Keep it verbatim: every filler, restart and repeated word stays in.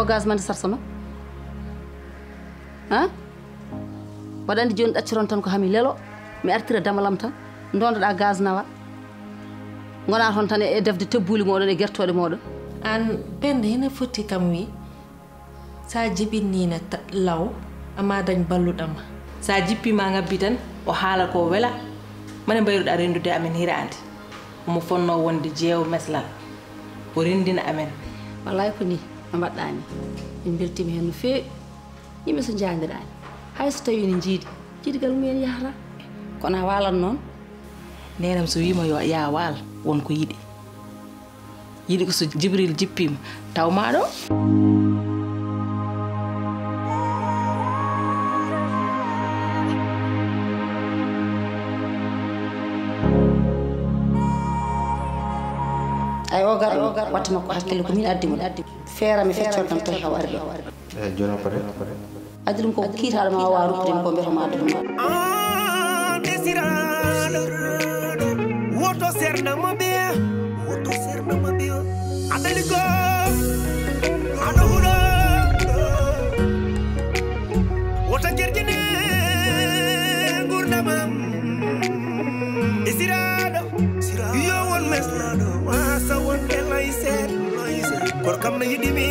Gaz mande sarsa ma. Ha? Waɗa anndi jooni ɗaccoton tan ko haa mi lelo, mi artira damalam tan, ndondoɗaa gaz nawa. Ngonaa toon tan e, e defde tebbuuli mooɗon e gertooɗe mooɗon. Aan Penda, hina foti kam wi, sa jibinniina ta-, law, ama dañ balluɗo ma. Sa jippiima ngabbi tan, o haala ko wela, mane mbayruɗaa renndude amen hiraande. Omo fonnoo wonde jeewo meslal, o renndina amen. Wallaay ko nii no mbaɗɗaa nii. Min mbeltiima heen no feewi. Yimɓe so njaandiraani, hay so tawii ene njiidi, jiidigal mumen yahata. Kono a waalan noon? Neenam so wiima yo yaa waal, won ko yiɗi. Yiɗi ko so Jibril jippiima, taw maa ɗo. Ay, o garɗo, watta makko hakkille, ko min addi mo. Feera mi feccor tan tawi haw ari ɗo. Eyi, jooni o pare. Addi ɗum ko kiitaaɗo ma wawa ruttude mi ko mbiyata ma addi ɗum. An esiraɗo, woto serna mo ɓeya, woto serna mo ɓeya. Aɗa ligo, aɗa huɗo, woto jerjine ngurdamam. Esiraɗo, yo won meslaɗo, wasa wonde layser. Kono kam no yiɗi mi,